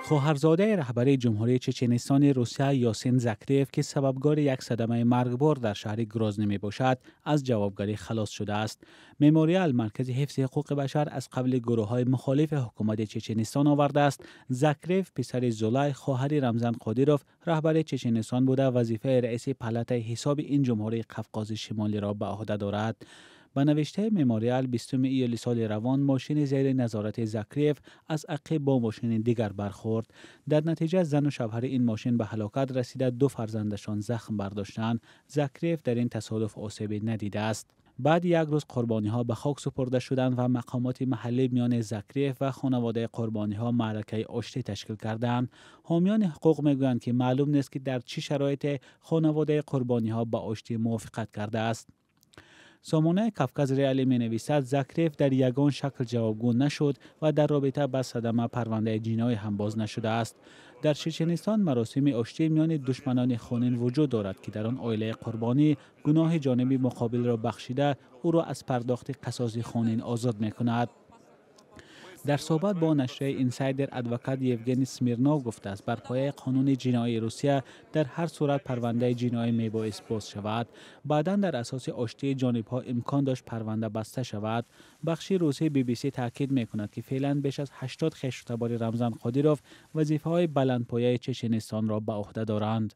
Хоҳарзодаи раҳбари Ҷумҳурии Чеченистони Русия Ёсин Закриев, ки сабабгори як садамаи маргбор дар шаҳри Грозний мебошад, аз ҷавобгарӣ халос шудааст. Мемориал, маркази ҳифзи ҳуқуқи башар, аз қабли гурӯҳҳои мухолифи ҳукумати Чеченистон овардааст: Закриев писари Зулай, хоҳари Рамзан Қодиров, раҳбари Чеченистон буда, вазифаи раиси палатаи ҳисоби ин ҷумҳурии Қавқози Шимолиро ба ӯҳда дорад. Ба навиштаи Мемориал, 20 июли соли равон мошини зери назорати Закриев аз ақиб бо мошини дигар бархӯрд. Дар натиҷа зану шавҳари ин мошин ба ҳалокат расида, ду фарзандашон захм бардоштанд. Закриев дар ин тасодуф осебе надидааст. Баъд як рӯз қурбониҳо ба хок супурда шуданд ва мақомоти маҳаллӣ миёни Закриев ва хонаводаи қурбониҳо маъракаи оштӣ ташкил карданд. Ҳомиёни ҳуқуқ мегӯянд, ки маълум нест, ки дар чӣ шароите хонаводаи қурбониҳо ба оштӣ мувофиқат кардааст. Сомонаи Кавказ Реали менависад, Закриев дар ягон шакл ҷавобгӯ нашуд ва дар робита ба садама парвандаи ҷиноӣ ҳам боз нашудааст. Дар Чеченистон маросими оштӣ миёни душманони хунин вуҷуд дорад, ки дар он оилаи қурбонӣ гуноҳи ҷониби муқобилро бахшида, ӯро аз пардохти қасоси хунин озод мекунад. Дар суҳбат бо нашрияи Инсайдер адвокат Евгений Смирнов гуфтааст, бар пояи қонуни ҷиноии Русия дар ҳар сурат парвандаи ҷиноӣ мебоист боз шавад. Баъдан дар асоси оштии ҷонибҳо имкон дошт парванда баста шавад. Бахши русии BBC таъкид мекунад, ки феълан беш аз 80 хештабори Рамзан Қодиров вазифаҳои баландпояи Чеченистонро ба ӯҳда доранд.